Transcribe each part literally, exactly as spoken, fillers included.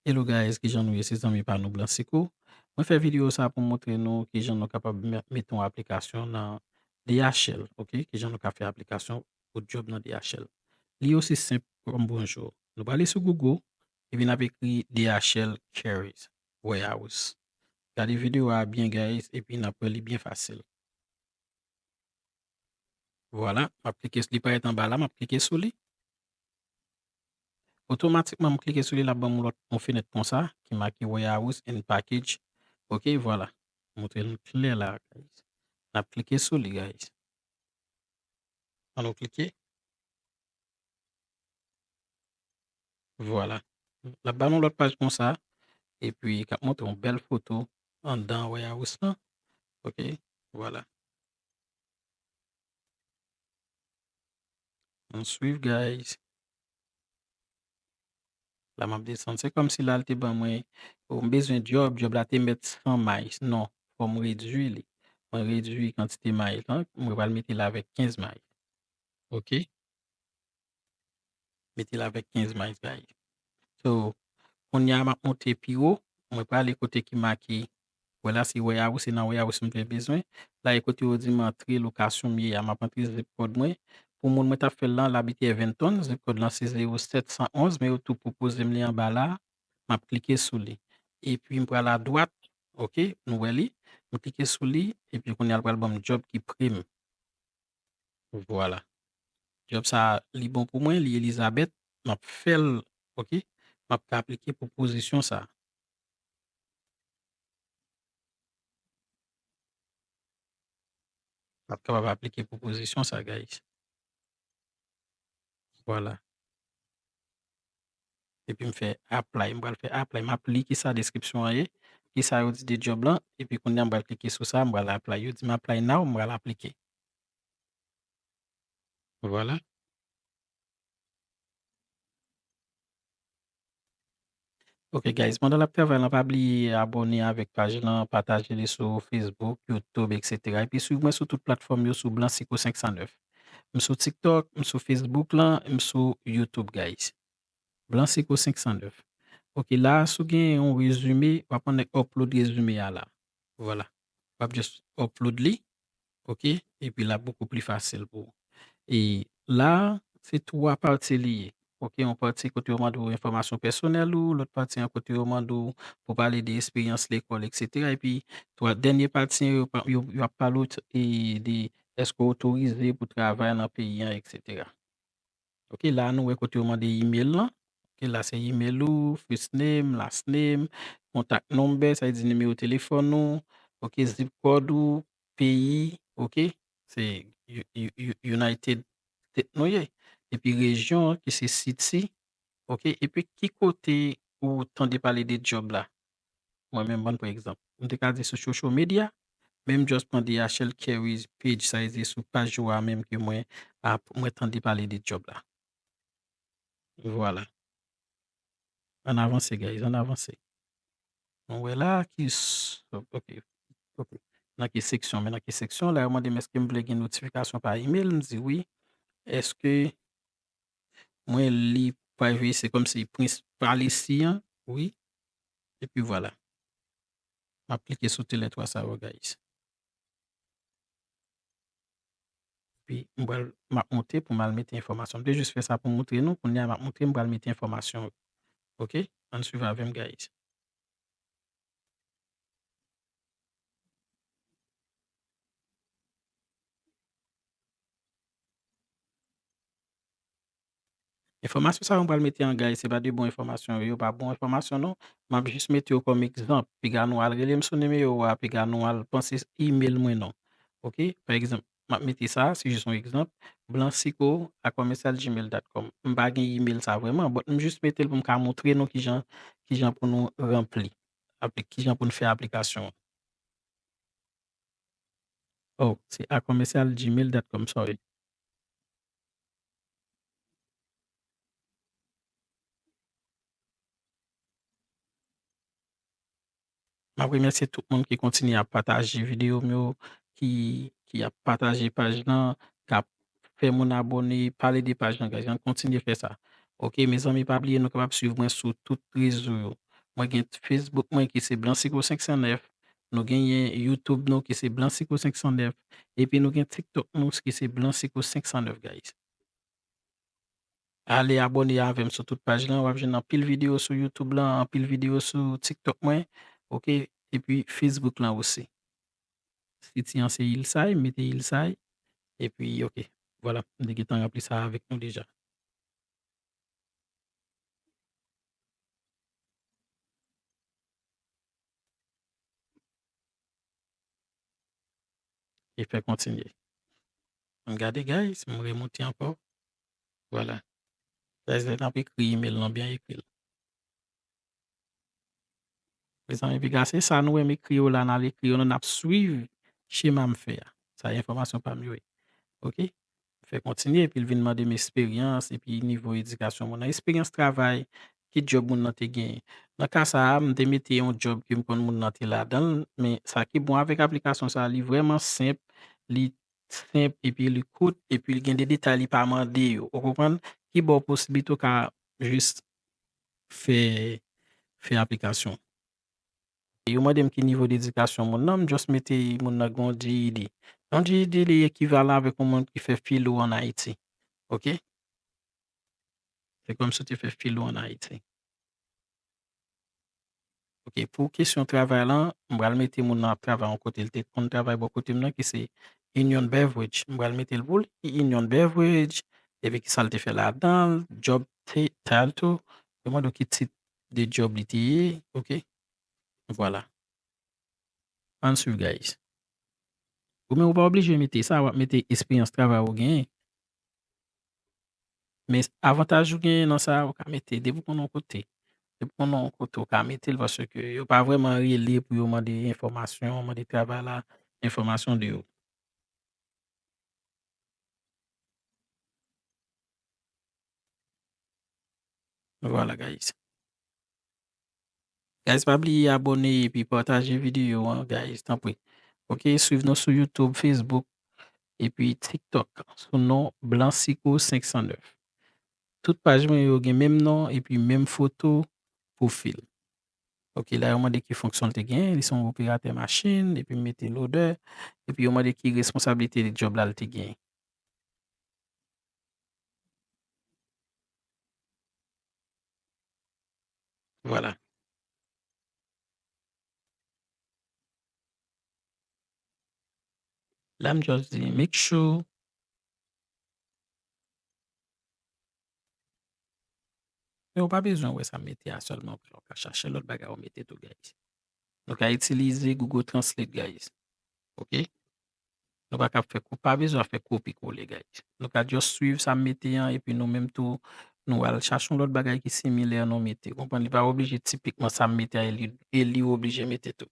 Hello guys, kijan nou ye? Se zanmi pa nou Blansico. Mwen fè videyo sa pou montre nou kijan nou kapab me-, mete yon aplikasyon nan D H L, ok? Kijan nou ka fè aplikasyon pou job nan D H L. Li osi senp kòm bonjou. Nou prale sou Google, epi n ap ekri D H L Careers Warehouse. Gade videyo a byen, guys, epi n ap wè li byen fasil. Vwala, m ap klike, li parèt anba la, m ap klike sou li. Otomatikman, m klike sou li, l ap ban m yon lòt, yon fenèt konsa, ki make Warehouse and Package. Ok, vwala. Montre nou klè la, guys. N ap klike sou li, guys. An nou klike. Vwala. L ap ba nou lòt paj konsa. Epi, k ap montre yon bèl foto anndan Warehouse lan. Ok, vwala. Ann swiv, guys. La, m ap desann. Se kòmsi la, l te ban mwen, o, m bezwen djòb, djòb la te mèt san miles. Non, fò m redui li. Mwen redui kantite miles lan. Mwen pral mete l avèk kenz miles. Ok. Mete l avèk kenz miles, guys. So, kounye a, m ap monte pi wo. Mwen prale kote ki make, wè la, se Warehouse, se nan Warehouse m te bezwen. La, e kote yo di m antre lokasyon m ye a, m ap antre zip code mwen. Pou moun mwen t ap fè l lan, l abite Evanston, zip code lan se zewo sèt san onz, men yo tou pwopoze m li anba la. M ap klike sou li. Epi, m pral adwat, ok, nou wè li. M klike sou li, epi kounye a, l pral ban m djòb ki pre m. Vwala. Djòb sa, li bon pou mwen, li Elizabeth. M ap fè l, ok? M ap ka aplike pou pozisyon sa. M ap kapab aplike pou pozisyon sa, guys. Vwala. Epi m fè apply, m pral fè apply, m ap li kisa deskripsyon an ye, kisa yo di de djòb lan, epi kounye a m pral klike sou sa, m pral apply. Yo di m apply now, m pral aplike. Vwala. Ok, guys, pandan l ap travay lan, pa bliye abòne avèk paj lan, pataje li sou Facebook, YouTube, et cetera. Epi swiv mwen sou tout platfòm yo sou Blansico senk san nèf. M sou TikTok, m sou Facebook lan, m sou YouTube, guys. Blansico senk san nèf. Ok, la, si w gen yon rezime, w ap annik upload rezime a la. Vwala. W ap just upload li. Ok? Epi l ap bokou pli fasil pou ou. E la, se twa pati li ye. Ok, yon pati kote yo mande w enfòmasyon pèsonèl ou, lòt pati an kote yo mande w pou pale de esperyans lekòl, et cetera. Epi, twa, dènye pati an, yo, pa- yo, yo ap pale w t- e de èske w otorize pou travay nan peyi an, et cetera. Ok, la nou wè kote yo mande email lan. Ok, la se email ou, first name, last name, contact number, sa vle di nimewo telefòn ou, ok, zip code ou, peyi, ok, se U- U- U- United States nou ye. Epi rejyon an, ki se city, ok, epi ki kote ou tande pale de djòb la. Mwen menm, ban m pran egzanp. M te ka di sou social media, men m just pran D H L Careers page, sa vle di sou paj yo a menm ke mwen ap, mwen tande pale de djòb la. Vwala. Ann avanse, guys, ann avanse. Nou wè la ki s- ok, ok. Nan ki seksyon, men nan ki seksyon, la yo mande m èske m vle gen notifikasyon pa email, m di wi. Èske mwen li privacy, kòmsi prensipal isi an, wi. Epi vwala. M ap klike sou telè twa sa yo, guys. Epi m pral, m ap monte pou m al mete enfòmasyon. M te jis fè sa pou montre nou, kounye a m ap montre m pral mete enfòmasyon yo. Ok? Ann swiv avè m, guys. Enfòmasyon sa yo m pral mete an, guys, se pa de bon enfòmasyon yo, yo pa bon enfòmasyon non. M ap jis mete yo kòm egzanp. Piga nou al rele m sou nimewo a, piga nou al panse email mwen non. Ok? Pa egzanp, m ap mete sa, se jis yon egzanp, blansico a commercial gmail dot com. M pa gen email sa vrèman, but m jis mete l pou m ka montre nou kijan, kijan pou nou ranpli, apli- kijan pou nou fè aplikasyon an. Oh, se a commercial gmail dot com, sorry. M ap remèsye tout moun ki kontinye ap pataje videyo m yo, ki, ki ap pataje paj lan, k ap fè moun abòne, pale de paj lan, guys. Ann kontinye fè sa. Ok, mezanmi, pa bliye nou kapab swiv mwen sou tout rezo yo. Mwen gen Facebook mwen ki se Blansico senk san nèf. Nou genyen YouTube nou ki se Blansico senk san nèf. Epi nou gen TikTok nou ki se Blansico senk san nèf, guys. Ale abòne avè m sou tout paj lan. W ap jwenn anpil videyo sou YouTube lan, anpil videyo sou TikTok mwen. Oke? Epi Facebook lan osi. Siti an se Ilsay, m mete Ilsay. Epi, oke. Vwala, m te gentan ranpli sa avèk nou deja. E fè kontinye. Ann gade, guys, m remonte ankò. Vwala. Guys, lè n ap ekri email lan, byen ekri l. Mezanmi, piga se sa nou wè m ekri yo la, n al ekri yo, nou n ap swiv chema m fè a. Sa enfòmasyon pa m yo ye. Oke? M fè kontinye, epi l vin mande m esperyans, epi nivo edikasyon moun nan. Esperyans travay, ki djòb moun nan te genyen. Nan ka sa a, m te mete yon djòb ke m konn moun nan te ladan l, men sa ki bon avèk aplikasyon sa a, li vrèman senp, li senp, epi li kout, epi li gen de detay li pa mande yo. Ou konprann? Ki ba w posiblite w ka jis fè, fè aplikasyon. Yo mande m ki nivo de edikasyon moun nan, m just mete moun nan gen yon G E D. Yon G E D li ekivalan avèk yon moun ki fè filo ann Ayiti. Oke? Se kòmsi w te fè filo ann Ayiti. Oke, pou kesyon travay lan, m pral mete moun nan ap travay yon kote, l te konn travay bò kote m nan, ki se Union Beverage. M pral mete l pou li, Union Beverage, epi kisa l te fè ladan l, job ti-, title, yo mande w ki tit de job li te ye, oke? Vwala. Ann swiv, guys. Ou menm ou pa oblije mete sa, w ap mete esperyans travay ou genyen. Men avantaj ou genyen nan sa, ou ka mete, depi w konn yon kote. Depi w konn yon kote, ou ka mete l, paske yo pa vrèman rele pou yo mande enfòmasyon, mande travay la, enfòmasyon de yo. Vwala, guys. Guys, pa bliye abòne epi pataje videyo an, guys, tanpri. Oke, swiv nou sou YouTube, Facebook, epi TikTok, sou non Blansico senk san nèf. Tout paj mwen yo gen menm non, epi menm foto pwofil. Oke, la yo mande ki fonksyon l te gen, li se yon operatè machin, epi m mete lodè, epi yo mande ki responsablite djòb la l te gen. Vwala. La, m just di, make sure. Men ou pa bezwen wè sa m mete a sèlman, ou ka chache lòt bagay ou mete tou, guys. Nou ka itilize Google Translate, guys. Oke? Nou pa ka fè ko-, pa bezwen fè kopi kole, guys. Nou ka just swiv sa m mete an, epi nou menm tou, nou al chache yon lòt bagay ki similè, nou mete. Ou konprann? Li pa oblije tipikman sa m mete a, e li, e li oblije mete tou.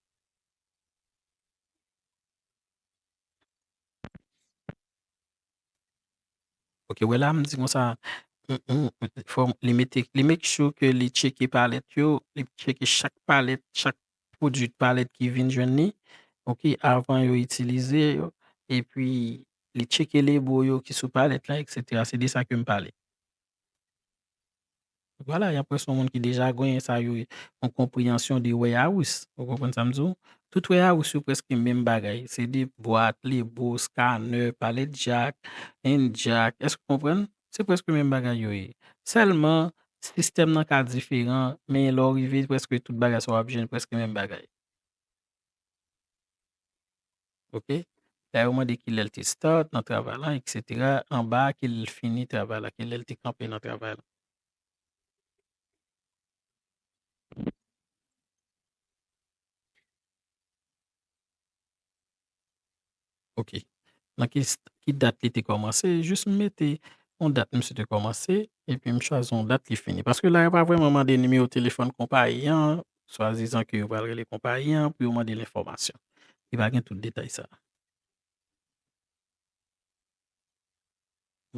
Oke, wè la, m di konsa, m, m, fò m, li mete, li make sure ke li tcheke palèt yo, li tcheke chak palèt, chak pwodui palèt ki vin jwenn li, oke, avan yo itilize yo, epi li tcheke lebo yo ki sou palèt la, etsetera. Se de sa ke m pale. Vwala, y ap wè se yon moun ki deja genyen sa yo, yon konpreyansyon de warehouse. Ou konprann sa m di w? Tout warehouse yo prèske menm bagay. Se de bwat, lebo, scanner, pallet jack, end jack. Èske w konprann? Se prèske menm bagay yo ye. Sèlman, sistèm nan ka diferan, men lè w rive, prèske tout bagay sa w ap jwenn prèske menm bagay. Oke? La yo mande kilè l te start nan travay la, etsetera. Anba a, kilè l fini travay la, kilè l te kanpe nan travay la. Oke. Nan ki, ki dat li te kòmanse, jis m mete yon dat misye te kòmanse, epi m chwazi yon dat li fini. Paske la, yo pa vrèman mande nimewo telefòn konpayi an, swadizan ke yo pral rele konpayi an pou yo mande l enfòmasyon. Li pa gen tout detay sa.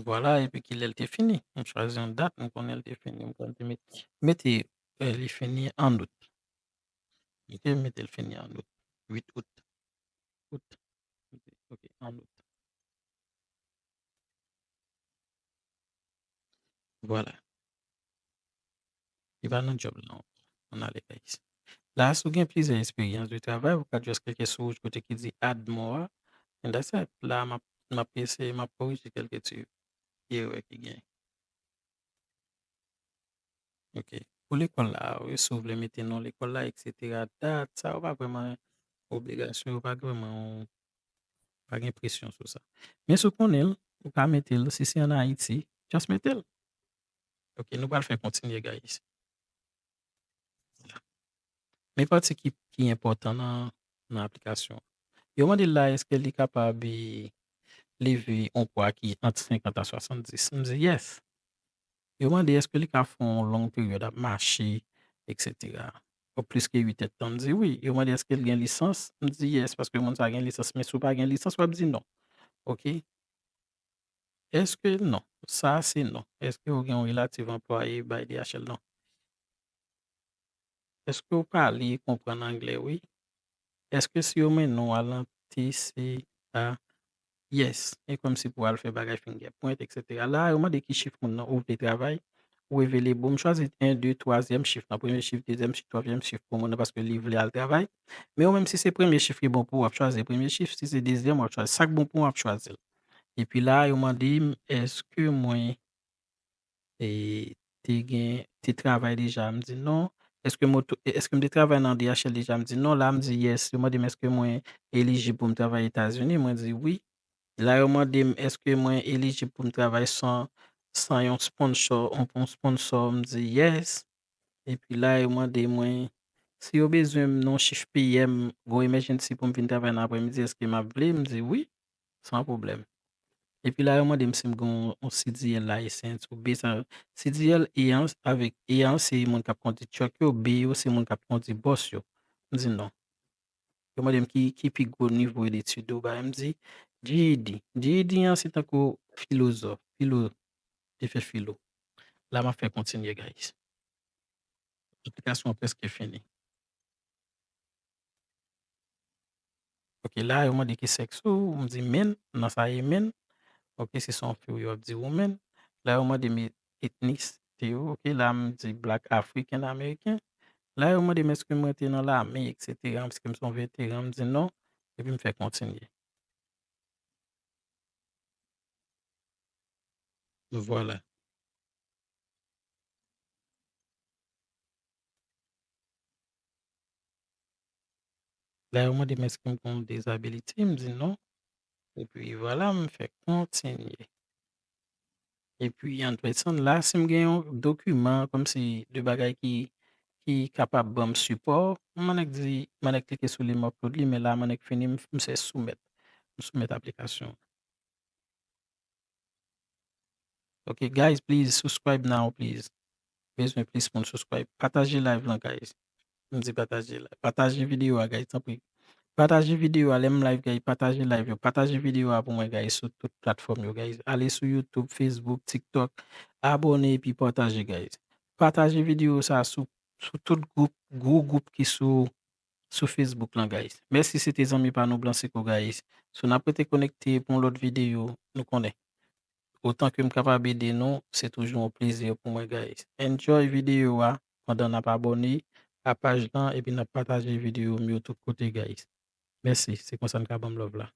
Vwala, epi kilè l te fini. M chwazi yon dat, m konnen l te fini. M konnen te met-, mete, eh, li fini an out. Oke, mete l fini an out. Uit out. Out. Oke, an out. Vwala. Li pa nan job la ankò. Ann ale, guys. La, si w gen plizyè eksperyans de travay, ou ka just klike sou wouj kote ki di Add More a. And that's it. La, m ap, m ap eseye, m ap korije kèlke ti erè ki gen. Ok. Pou lekòl la, wi, si w vle mete non lekòl la, et cetera. Dat, sa yo pa vrèman obligasyon, yo pa vrèman, pa gen presyon sou sa. Men si w konnen l, ou ka mete l, si se ann Ayiti, just mete l. Ok, nou pral fè kontinye, guys. Men pati ki, ki enpòtan nan, nan aplikasyon an. Yo mande l la, èske li kapab, e, leve yon pwa ki ant senkant a swasanndis? M di, yes. Yo mande, èske li ka fè yon long peryòd ap mache, et cetera. Pou plis ke uit èdtan? M di, wi. Yo mande, èske l gen lisans? M di, yes, paske moun sa gen lisans, men si w pa gen lisans, w ap di non. Ok? Èske, non. Sa a se non. Èske w gen yon relative anplwaye bay D H L? Non. Èske w pale e konprann anglè? Wi. Èske si yo mennen w al nan T C A? Yes. E kòmsi pou w al fè bagay fingerprint, et cetera. La, yo mande ki chif moun nan ou vle travay. Ou available. M chwazi en, de, twazyèm chif nan. Premye chif, dezyèm chif, twazyèm chif pou moun nan paske li vle al travay. Men ou menm, si se premye chif ki bon pou ou, w ap chwazi premye chif. Si se dezyèm, w ap chwazi. Sa k bon pou ou, w ap chwazi l. Epi la, yo mande m, èske mwen, e, te gen, te travay deja? M di non. Èske m oto-, èske m te travay nan D H L deja? M di non. La, m di yes. Yo mande m èske mwen elijib pou m travay Etazini. Mwen di wi. La, yo mande m èske mwen elijib pou m travay san, san yon sponsor, yon, yon sponsor. M di yes. Epi la, yo mande mwen si yo bezwen m nan chif P M, gwo emergency pou m vin travay nan aprèmidi, èske m ap vle? M di wi, san pwoblèm. Epi la, yo mande m si m gen yon, yon C D L license ou B sa. C D L, A an, avèk A an, se moun k ap kondi truck yo, B yo, se moun k ap kondi bus yo. M di non. Yo mande m ki, ki pi gwo nivo de etid ou bay. M di G E D. G E D an se tankou filozòf, filo, te fè filo. La, m ap fè kontinye, guys. Aplikasyon an prèske fini. Ok, la, yo mande ki sèks ou, m di men, nan sa ye men. Ok, si se yon fi, yo ap di woman. La, yo mande m etnisite yo. Ok, la, m di black African American. La, yo mande m èske mwen te nan lame, et cetera, èske m se yon veteran, m di non, epi m fè kontinye. Vwala. La, yo mande m èske m gen yon disability, m di non. Epi vwala, m fè kontinye. Epi, an pasan, la, si m gen yon dokiman, kòmsi de bagay ki, ki kapab ban m sipò, m annik di, m annik klike sou li, m upload li, men la, m annik fini, m, m fè soumèt. M soumèt aplikasyon. Ok, guys, please subscribe now, please. Bezwen plis moun subscribe. Pataje live lan, guys. M di pataje live. Pataje videyo a, guys, tanpri. Pataje videyo a, lè m live, guys, pataje live yo. Pataje videyo a pou mwen, guys, sou tout platfòm yo, guys. Ale sou YouTube, Facebook, TikTok. Abòne epi pataje, guys. Pataje videyo sa sou, sou tout gwoup, gwo gwoup ki sou, sou Facebook lan, guys. Mèsi, se te zanmi pa nou, Blanc Seco, guys. So, n ap rete konekte pou yon lòt videyo, nou konnen. Otan ke m kapab ede nou, se toujou yon plezi pou mwen, guys. Enjoy videyo a pandan n ap abòne a paj lan epi n ap pataje videyo m yo tout kote, guys. Mèsi, se konsa n ka ban m love la.